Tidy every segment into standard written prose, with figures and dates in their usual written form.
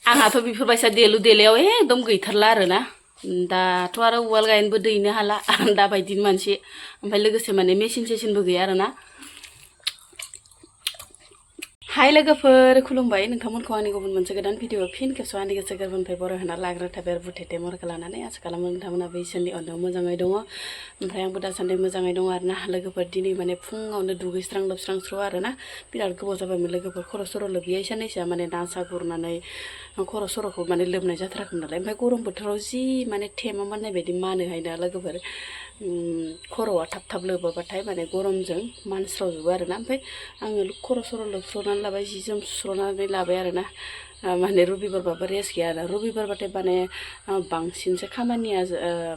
आंहाथ' बेफोरबायसा देलु देलायाव एकदम गैथारला आरोना दाथ' आरो उवाल गायनोबो दैनो हाला दा बायदिनि मानसि ओमफ्राय लोगोसे माने मेचिन सेचिनबो गैया आरोना हाय लोगोफोर खुलुमबाय नोंथांमोनखौ आंनि गुबुन मोनसे गोदान भिडिअ फिन खेबसे आंनि गोसो गोरबोनिफ्राय बर' होना लाग्रा थाबाय बुथेथे महरखौ लानानै आसा खालामो नोंथांमोनाबो इसोरनि अननायाव मोजाङै दङ ओमफ्राय आंबो दासान्दि मोजाङै दङ आरोना लोगोफोर दिनै माने फुङावनो दुगैस्रां लोबस्रां स्र' आरोना बिराद गोबाव जाबायमोन लोगोफोर खर' सर' लोबिया साननैसोआ माने ना सा गुरनानै खर' सर'खौ माने लोबनाय जाथाराखै नालाय ओमफ्राय गरम बोथोराव जि माने थेमा माननाय बायदि मानोहायना लोगोफोर खर'आ थाब थाब लोबाबाथाय माने गरमजों मानस्रावजोबो आरोना ओमफ्राय आङो खर' सर' लोबस्र'नानै लाबाय जि जोम सुस्र'नानै लाबाय आरोना माने रबिबारबाबो रेस्ट गैया आरो रबिबारबाथाय माने बांसिनसो खामानिया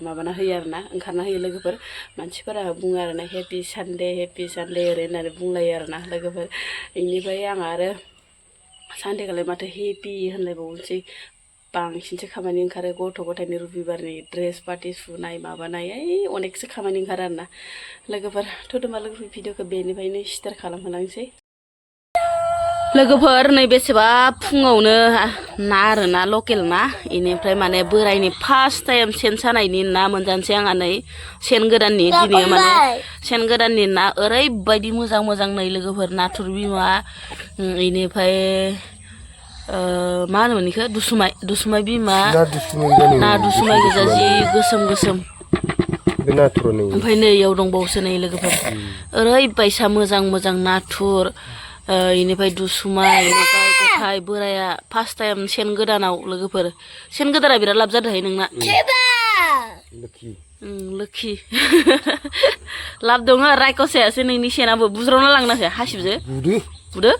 माबाना होयो आरोना ओंखारना होयो लोगोफोर मानसिफोरा बुङो आरोना हेपि सानडे ओरै होननानै बुंलायो आरोना लोगोफोर बेनिफ्राय आं आरो सानडेखालाय माथो हेपि होनलायबावनोसै बांसिनसो खामानि ओंखारो गथ' गथायनि रबिबारनि ड्रेस पार्टि सुनाय माबानाय अनेकसो खामानि ओंखारो आरोना लोगोफोर थ'दोंबा लोगोफोर भिडिअखौ बेनिफ्रायनो स्टार्ट खालामहोलांसै लोगोफोर नै बेसेबा फुङावनो ना आरोना लकेल ना इनिफ्राय माने बोरायनि फार्स्ट टाइम सेन सानायनि ना मोनजानोसै आंहा नै सेन गोदाननि दिनै माने सेन गोदाननि ना ओरैबायदि मोजां मोजां नै लोगोफोर नाथुर बिमा इनिफ्राय मा होनोमोन बेखौ दुसुमाय बिमा ना दुसुमाय गोजा जि गोसोम ओमफ्राय नै इयाव दंबावोसो नै लोगोफोर ओरैबायसा मोजां नाथुर इनिफ्राय दुसुमाय गथाय बोराया फार्स्ट टाइम सेन गोदानाव लोगोफोर सेन गोदाना बिराद लाब जादोंहाय नोंना लोखि लाब दङ रायख'सायासो नोंनि सेनाबो बुज्रावना लांनासै हासिबजो बुदो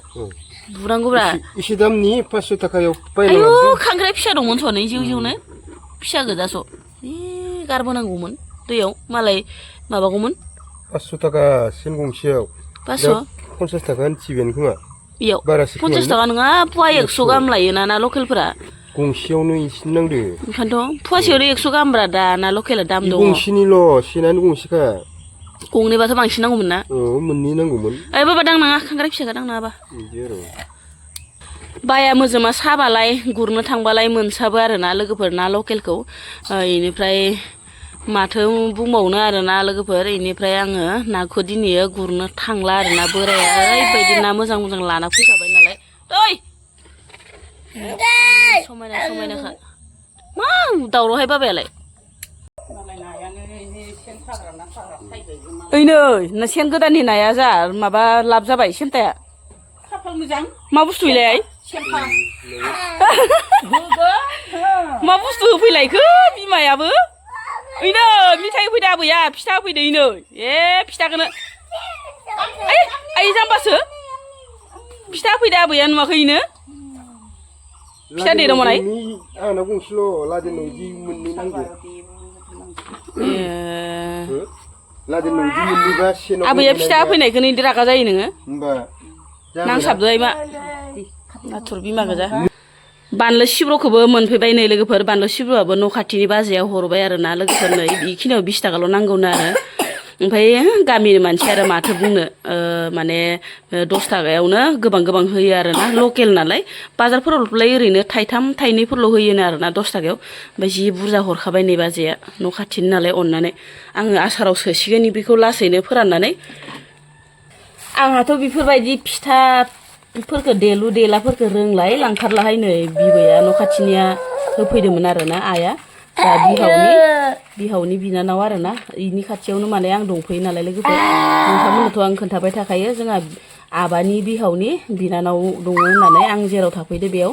बुनांगौब्रा एसे दामनि 500 थाखायाव आयु खांख्राइ फिसा दंमोन सनै जिउनो फिसा गोजास' गारबोनांगौमोन दैयाव मालाय माबागौमोन 500 थाखा सेन गंसेयाव 50 थाखा थिबायानो खोमा इयाव 50 थाखा नङा फुवा 100 गाहाम लायोना ना लकेलफोरा गंसेयावनो इसे नांदो ओंखायनोथ' फुवासेयावनो 100 गाहामब्रा दा ना लकेला दाम दङ गंसेनिल' सेनानो गंसेखा गंनैबाथ' बांसिन नांगौमोन ना मोननै नांगौमोन ओइ बाबा दांनाङा खांख्राइ फिसाखौ दांनाङाबा बाया मोजोमा साबालाय गुरनो थांबालाय मोनसाबो आरोना लोगोफोर ना लकेलखौ इनिफ्राय माथो बुंबावनो आरोना लोगोफोर इनिफ्राय आङो नाखौ दिनै गुरनो थांला आरोना बोराया ओरैबायदि ना मोजां लाना फैखाबाय नालाय समायनाखा मा दावरावहाय बाबायालाय ओइनै ना सेन गोदाननि नाया जा माबा लाब जाबाय सेन्टाया खाफाल मोजां मा बुस्थु इलाय मा बुस्थु होफैलायखो बिमायाबो ओइनै मिथाइ होफैदो आबैया फिथा होफैदो इनै फिथाखौनो आइ जाम्बासो फिथा होफैदो आबैया नुवाखै इनो फिथा देदोंमोनहाय आंना गंसेल' लादेननाव जि मोननै नांगौ आबैया फिथा होफैनायखौनो इदि रागा जायो नोङो नांसाबदोहाय मा नाथुर बिमा गोजा बानलु सिब्र'खौबो मोनफैबाय नै लोगोफोर बानलु सिब्र'आबो न' खाथिनि बाजैयाव हरबाय आरोना लोगोफोर नै बेखिनियाव 20 थाखाल' नांगौनो आरो ओमफ्राय गामिनि मानसि आरो माथो बुंनो माने 10 थाखायावनो गोबां होयो आरोना लकेल नालाय बाजारफोरावलाय ओरैनो थाइथाम थाइनैफोरल' होयोनो आरोना 10 थाखायाव ओमफ्राय जि बुरजा हरखाबाय नै बाजैया न' खाथिनि नालाय अननानै आङो आसाराव सोसिगोन बेखौ लासैनो फोराननानै आंहाथ' बेफोरबायदि फिथाफोरखौ देलु देलाफोरखौ रोंलाय लांथारलाहाय नै बिबैया न' खाथिनिया होफैदोंमोन आरोना आइया दा बिहावनि बिनानाव आरोना इनि खाथियावनो माने आं दंफैयो नालाय लोगोफोर नोंथांमोननोथ' आं खोन्थाबाय थाखायो जोंहा आबानि बिहावनि बिनानाव दङ होननानै आं जेराव थाफैदो बेयाव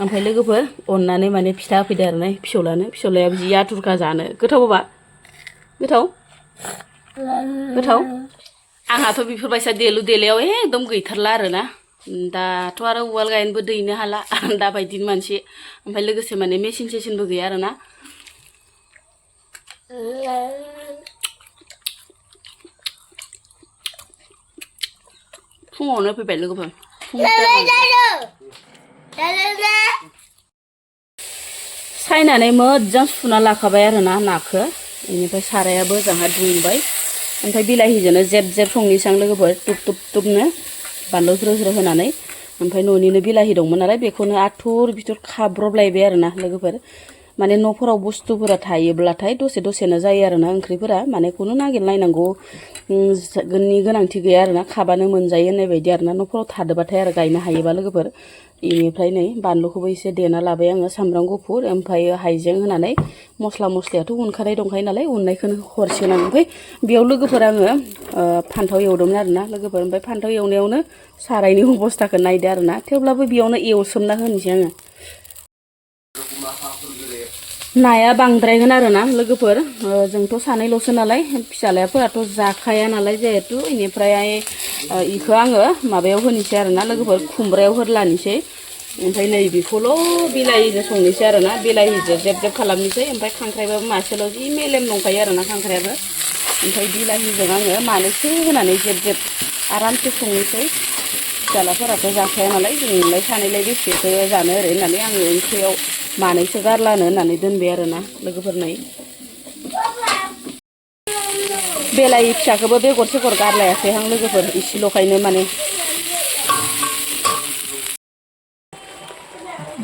ओमफ्राय लोगोफोर अननानै माने फिथा होफैदो आरोना फिसौलायाबो जि आथुरखा जानो गोथाव बाबा गोथाव आंहाथ' बेफोरबायसा देलु देलायाव एकदम गैथारला आरोना दाथ' आरो उवाल गायनोबो दैनो हाला दा बायदिनि मानसि ओमफ्राय लोगोसे माने मेचिन सेचिनबो गैया आरोना फुङावनो फैबाय लोगोफोर सायनानै मोजां सुना लाखाबाय आरोना नाखौ बेनिफ्राय सारायाबो जोंहा दुंबाय ओमफ्राय बिलाहिजोंनो जेब जेब संनोसै आं लोगोफोर तुब तुबनो बानलु ज्रो ज्रो होनानै ओमफ्राय न'निनो बिलाहि दंमोन नालाय बेखौनो आथुर बिथुर खाब्रबलायबाय आरोना लोगोफोर माने न'फोराव बुस्थुफोरा थायोब्लाथाय दसे दसेनो जायो आरोना ओंख्रिफोरा माने खुनु नागिरलायनांगौ गोनांथि गैया आरोना खाबानो मोनजायो होननाय बायदि आरोना न'फोराव थादोबाथाय आरो गायनो हायोबा लोगोफोर बेनिफ्राय नै बानलुखौबो एसे देना लाबाय आङो सामब्राम गुफुर ओमफ्राय हाइजें होनानै मस्ला मस्लियाथ' उनखानाय दंखायो नालाय उननायखौनो हरसिगोन आं ओमफ्राय बेयाव लोगोफोर आङो फान्थाव एवदोंमोन आरोना लोगोफोर ओमफ्य फान्थाव एवनायावनो सारायनि अबस्थाखौ नायदो आरोना थेवब्लाबो बेयावनो एवसोमना होनोसै आङो नाया बांद्रायगोन आरोना लोगोफोर जोंथ' सानैल'सो नालाय फिसालायाफोराथ' जाखाया नालाय जिहेतु इनिफ्राय इखौ आङो माबायाव होनोसै आरोना लोगोफोर खुमब्रायाव होलानोसै ओमफ्राय नै बेखौल' बिलाहिजों संनोसै आरोना बिलाहिजों जेब जेब खालामनोसै ओमफ्राय खांख्राइबाबो मासेल' जि मेलेम दंखायो आरोना खांख्राइयाबो ओमफ्राय बिलाहिजों आङो मानैसो होनानै जेब जेब आरामसे संनोसै फिसालाफोराथ' जाखाया नालाय जोंलाय सानैलाय बेसेसो जानो ओरै होननानै आङो ओंख्रियाव मानैसो गारलानो होननानै दोनबाय आरोना लोगोफोरनाय बेलाहि फिसाखौबो बेगर सेगर गारलायाखै आं लोगोफोर इसेल'खायनो माने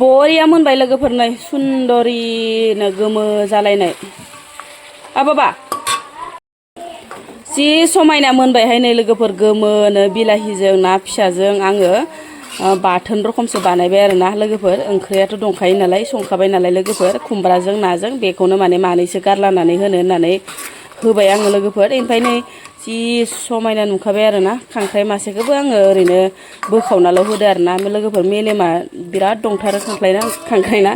बरिया मोनबाय लोगोफोर नै सुन्दरिनो गोमो जालायनाय बाबा जि समायना मोनबायहाय नै लोगोफोर गोमोनो बिलाहिजों ना फिसाजों आङो बाथोन रखमसो बानायबाय आरोना लोगोफोर ओंख्रियाथ' दंखायो नालाय संखाबाय नालाय लोगोफोर खुमब्राजों नाजों बेखौनो माने मानैसो गारलानानै होननानै होबाय आङो लोगोफोर ओमफ्राय नै जि समायना नुखाबाय आरोना खांख्राइ मासेखौबो आङो ओरैनो बोखावनाल' होदो आरोना लोगोफोर मेलेमा बिराद दंथारो खांख्राइना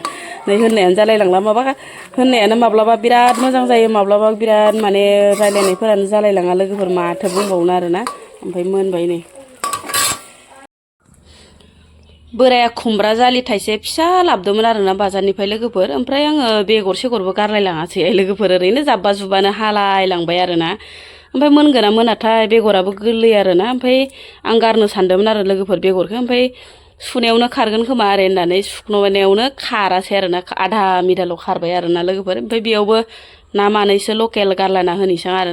नै होननायानो जालायलांला माबा होननायानो माब्लाबा बिराद मोजां जायो माब्लाबा बिराद माने रायलायनायफोरानो जालायलाङा लोगोफोर माथो बुंबावनो आरोना ओमफ्राय मोनबाय नै बोराया खुमब्रा जालि थाइसे फिसा लाबोदोंमोन आरोना बाजारनिफ्राय लोगोफोर ओमफ्राय आङो बेगर सेगरबो गारलायलाङासै लोगोफोर ओरैनो जाब्बा जुब्बानो हालायलांबाय आरोना ओमफ्राय मोनगोना मोनाथाय बेगराबो गोरलै आरोना ओमफ्राय आं गारनो सानदोंमोन आरो लोगोफोर बेगरखौ ओमफ्राय सुनायावनो खारगोन खोमा आरो होननानै सुख'नायावनो खारासै आरोना आधा मिदाल' खारबाय आरोना लोगोफोर ओमफ्राय बेयावबो ना मानैसो लकेल गारलाना होनोसै आरो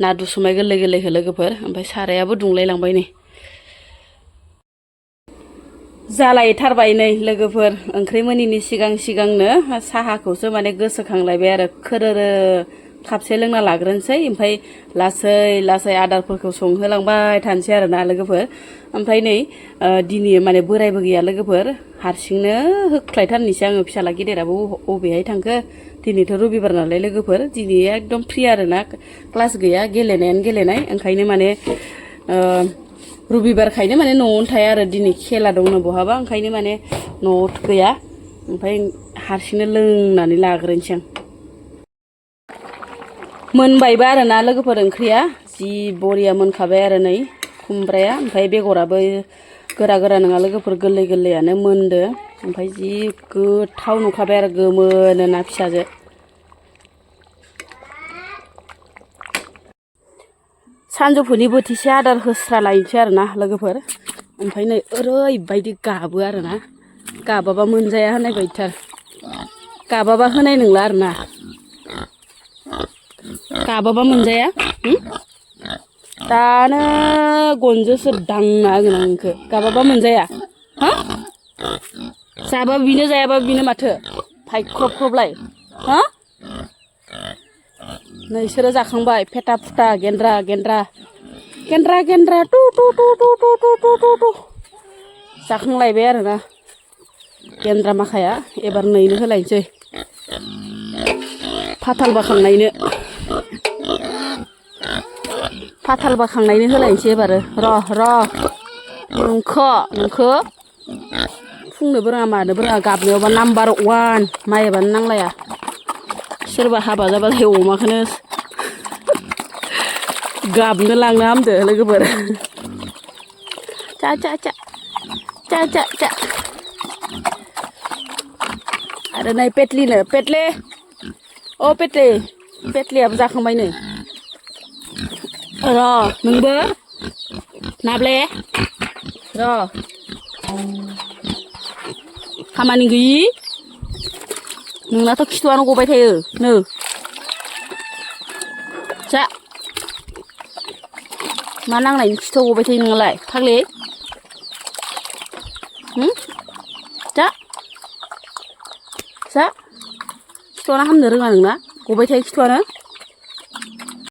ना दुसुमाय गोरलै गोरलैखौ लोगोफोर ओमफ्राय सारायाबो दुंलायलांबाय नै जालायथारबाय नै लोगोफोर ओंख्रि मोनिनि सिगांनो साहाखौसो माने गोसोखांलायबाय आरो खोरोरो खापसे लोंना लाग्रोनोसै ओमफ्राय लासै आदारफोरखौ संहोलांबाय थानोसै आरोना लोगोफोर ओमफ्राय नै दिनै माने बोरायबो गैया लोगोफोर हारसिंनो होख्लायथारनोसै आङो फिसाला गेदेराबो अबेहाय थांखो दिनैथ' रबिबार नालाय लोगोफोर दिनै एकदम फ्रि आरोना क्लास गैया गेलेनायानो गेलेनाय ओंखायनो माने रबिबारखायनो माने न'आवनो थाया आरो दिनै खेला दंनो बहाबा ओंखायनो माने न'आव गैया ओमफ्राय हारसिंनो लोंनानै लाग्रोनोसै आं मोनबायबो आरोना लोगोफोर ओंख्रिया जि बरिया मोनखाबाय आरो नै खुमब्राया ओमफ्राय बेगराबो गोरा नङा लोगोफोर गोरलै गोरलैयानो मोनदो ओमफ्राय जि गोथाव नुखाबाय आरो गोमोनो ना फिसाजो सानजौफुनि बोथिसे आदार होस्रा लायनोसै आरोना लोगोफोर ओमफ्राय नै ओरैबायदि गाबो आरोना गाबाबा मोनजाया होननाय बायदिथार गाबाबा होनाय नंला आरोना गाबाबा मोनजाया दानो गनजोसो दांना होगोन आं नोंखौ गाबाबा मोनजाया हा जाबाबो बिनो जायाबाबो बिनो माथो फायख्रबख्रबलाय हा नोंसोरो जाखांबाय फेथा फुथा गेन्द्रा टु जाखांलायबाय आरोना गेन्द्रा माखाया एबार नैनो होलायनोसै फाथाल बाखांनायनो होलायनोसै एबारो र' नोंखो फुंनोबो रोङा मानोबो रोङा गाबनायावबा नाम्बार 1 माइबानो नांलाया सोरबा हाबा जाबाथाय अमाखौनो गाबनो लांनो हामदो लोगोफोर चा आरो नै पेटलियाबो जाखांबाय नै र' नोंबो नाब्ले र' खामानि गैयि नोंनाथ' खिथुआनो गबाय थायो नो जा मा नांनायनि खिथुआव गबाय थायो नोंलाय फाग्लि जा जा खिथुआनो हामनो रोङा नोंना गबाय थायो खिथुआनो